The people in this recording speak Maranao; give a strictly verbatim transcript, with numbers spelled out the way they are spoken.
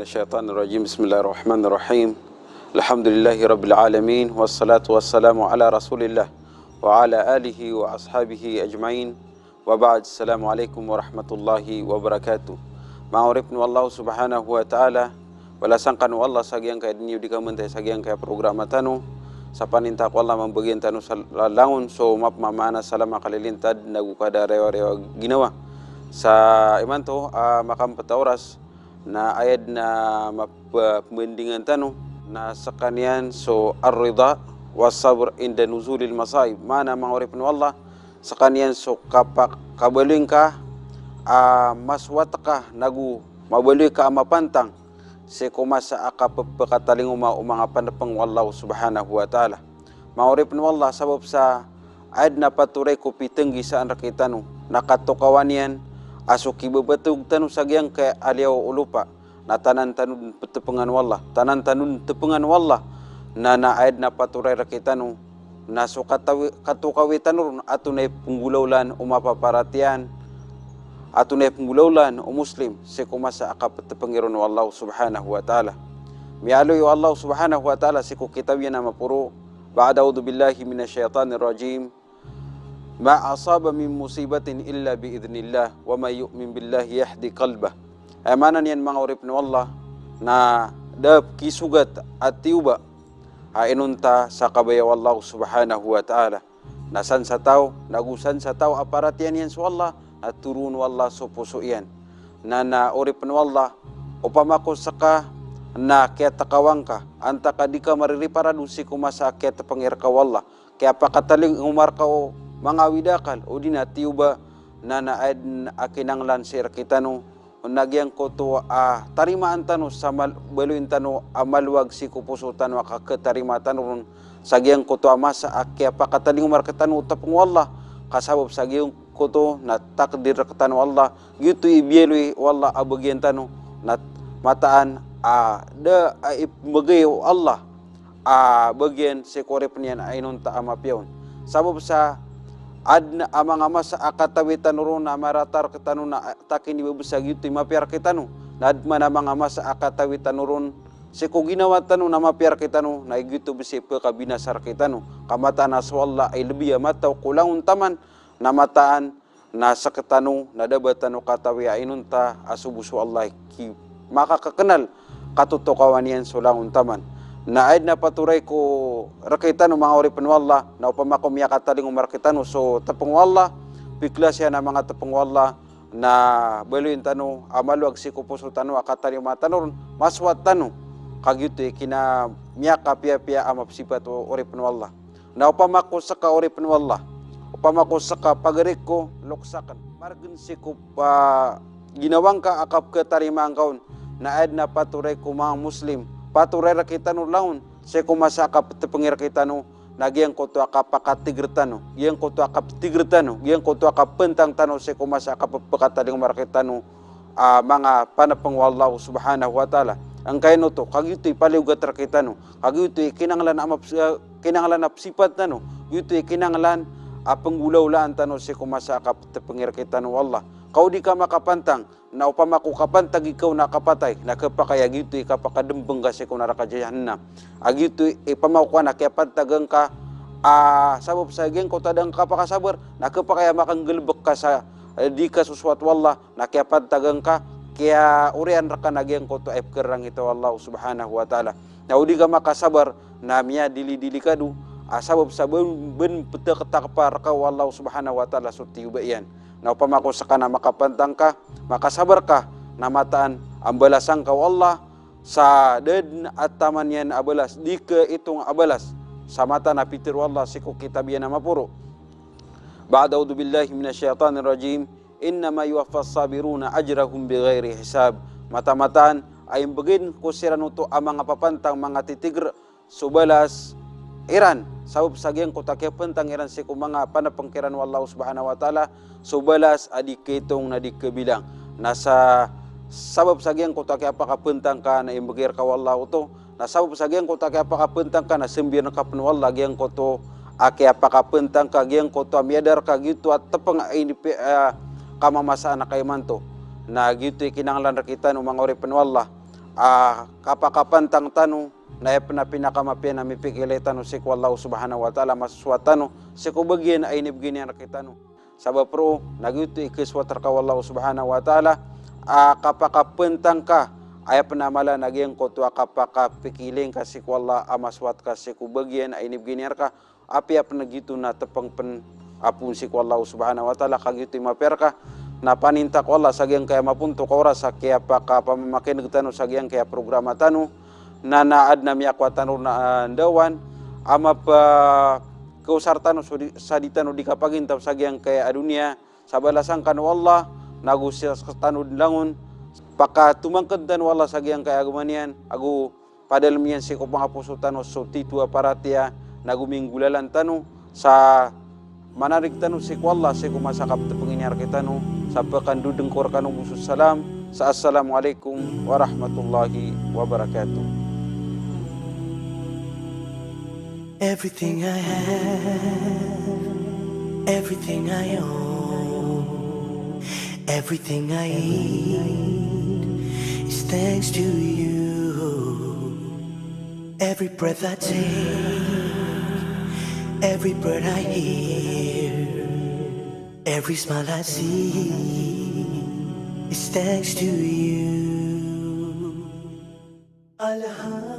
Shaytanir rajim. Bismillahir rahmanir rahim. Alhamdulillahi rabbil alamin. Wassalatu wassalamu ala Rasulillah wa ala alihi wa ashabihi ajmain. Wa ba'd. Assalamu alaikum warahmatullahi wabarakatuh. Manga oripn o Allah subhanahu wa ta'ala, balasan kano o Allah sa giyangkaya dn iyo di kamantay sa giyangkaya programa tano. Sa paninta ko Allah, mambagian tano sa langon so mapmamaana sa lama kalilintad nago kada rewa-rewa ginawa. Sa imanto, ah, makampet a oras, na aya dn a map-, pmbandingan tano na skaniyan so ar-ridha was-sabr inda nuzulil masaib. Maana, manga oripn o Allah, skaniyan so kapa-, kabaloy ngka a masowat ka nago mabaloy ka a mapantang sii ko masa a kapphakatalingoma o manga panpng o Allah subhanahu wa ta'ala. Manga oripn o Allah, sabap sa aya dn a patoray ko pitnggisaan rktano na katokawan iyan a so kibabatog tano sa giyangkaya a liyawaw o lopa na tanan tano dn ptpngan o Allah, tanan tano dn tpngan o Allah, na, na aya dn a patoray rktano na so katawi-, katokawi tano ron a antonaa i pnggolawlaan o mapaparatiyaya, a antonaa i pnggolawlaan o Muslim sii ko masa a kaptpngi ron o Allah subhanahu wa ta'ala. Miyaaloy o Allah subhanahu wa ta'ala sii ko kitab iyan a maporo, ba'da a'udhu billahi minash shaytanir rajim. Ma asaba min musibatin illa bi idhnillah, wa man yu'min billahi yahdi qalbah. Aya maana niyan, manga oripn o Allah, na da a pkisogat a tiyoba a inonta sa kabaya o Allah subhanahu wa ta'ala. Na san sa taw, nago san sa taw a paratiyayaan iyan so Allah, na toroon o Allah so poso iyan. Na, na oripn o Allah, opama ko ska na kiyatakawan ka, antaa ka di ka maririparado sii ko masa a kiyatpngi rka o Allah, kiyapakatalingoma rka o manga awid a akal, odi na tiyoba, na, na aya dn a kinanglan sii rktano na giyangkoto a tarimaan tano sa mal-, baloyn tano a malowag sii ko poso tano a kakhatarimaa tano ron sa giyangkoto a masa a kiyapakatalingoma rktano o tpng o Allah, ka sabap sa giyangkoto na takdir rktano o Allah, giyoto i biyaloy o Allah a bagian tano, na mataan a da a ipmbgay o Allah a bagian sii ko oripn iyan a inonta a mapiya on. Sabap sa adn a manga masa a katawi tano ron na marata rktano na, a, takin i babasa giyoto i mapiya rktano. Na adn man a manga masa a katawi tano ron sii ko ginawa tano na mapiya rktano, na giyoto bs i pkabinasa rktano. Ka mataan a so Allah i lbi a mataw ko langon taman, na mataan na sktano na da ba tano katawi a inonta a so bo so Allah i ki-, makakaknal, katotokawan iyan so langon taman. Na aya dn a patoray ko rktano, manga oripn o Allah, na opama ko miyakatalingoma rktano so tpng o Allah, piklas iyan a manga tpng o Allah, na baloyn tano a malowag sii ko poso tano a katalingoma tano ron, masowat tano. Ka giyoto i kina miyakapiyapiya a mapsipat o oripn o Allah. Na opama ko ska, oripn o Allah, opama ko ska, pagari ko, loks akn, margn sii ko, ah, ginawa ngka a kapkhatarimaa ngka on, na aya dn a patoray ko manga Muslim, patoray rktano langon sii ko masa a kaptpngi rktano, na giyangkoto a kapakatigr tano, giyangkoto a kaptigr tano, giyangkoto a kapntang tano sii ko masa a kapphakatalingoma rktano a manga panpng o Allah subhanahu wa ta'ala. Angkaino oto, ka giyoto i paliyogat rktano, ka giyoto i kinanglan a maps-, eh, kinanglan a psipat tano, giyoto i kinanglan a pnggolawlaan tano sii ko masa a kaptpngi rktano o Allah. Ka o di ka makapantang, na opama ko kapantagi ka on a kapatay, na khapakay a giyoto i kapakadmbng ka sii ko naraka jahannam. A giyoto i opama ko na kiyapantag ngka a sabap sa giyangkoto a da ngka kapakasabr, na khapakay a makanggalbk ka sa, eh, di ka sosowat o Allah, na kiyapantag ngka, kiyaoriyan rka na giyangkoto a ipkharangit o Allah subhanahu wa ta'ala. Na o di ka makasabr, na miyadili-dili ka do a sabap sa bn, bn ptktk pa rka o Allah subhanahu wa ta'ala so tiyoba iyan. Na opama ko ska na makapantang ka, makasabr ka, na mataan a mbalasan ka o Allah sa da dn a taman iyan a balas, di kaitong a balas, sa mataan a pitharo o Allah sii ko kitab iyan a maporo. Ba'da a'udhu billahi minash shaytanir rajim. Innama yuwaffas sabiruna ajrahum bighairi hisab. Mata-mataan a imbgay ko siran oto a manga papantang, manga titigr, so balas iran, sabap sa giyangkoto a kiyapantang iran sii ko manga panpng kiran o Allah subhanahu wa ta'ala, so balas a di kaitong na di kabilang. Na sa sabap sa giyangkoto a kiyapakapantang ka na imbgay rka o Allah oto, na sabap sa giyangkoto a kiyapakapantang ka na smbiyaan ka pn o Allah giyangkoto a kiyapakapantang ka, giyangkoto a miyada rka giyoto a tpng a inipi-, ah, kamamasaan ka imanto. Na giyoto i kinanglan rktano, manga oripn o Allah, a kapakapantang tano, na aya pn a pinakamapiya na mipikilay tano sii ko Allah subhanahu wa ta'ala, masowat tano sii ko bagian a inibgay niyan rktano. Sabap roo na giyoto i kasowat rka o Allah subhanahu wa ta'ala a kapakapantang ka, aya pn a mala na giyangkoto a kapakapikilay ngka sii ko Allah a masowat ka sii ko bagian a inibgay niyan rka. Apiya pn giyoto na tpng pn a poon sii ko Allah subhanahu wa ta'ala, ka giyoto i mapiya rka. Na paninta ko Allah sa giyangkaya mapontok a oras a kiyapakapamamakin'g tano sa giyangkaya programa tano, na na adn a miyakowa tano na, ah, ndawan a mapakaosar tano so di, sa di tano di kapagintaw sa giyangkaya a doniya, sa balasan kano o Allah, na ago sii rktano dn langon pakatomangkd tano o Allah sa giyangkaya agama niyan, ago padalm iyan sii ko pngaposo tano so titho a paratiyaya, na ago minggolalan tano sa manarig tano sii ko Allah sii ko masa a kaptpngin iyan rktano. Sa pkandodn ko rkano bo so salam sa assalamu alaikum warahmatullahi wabarakatuh. Everything I have, everything I own, everything I eat is thanks to you. Every breath I take, every bird I hear, every smile I see is thanks to you. Alhamdulillah.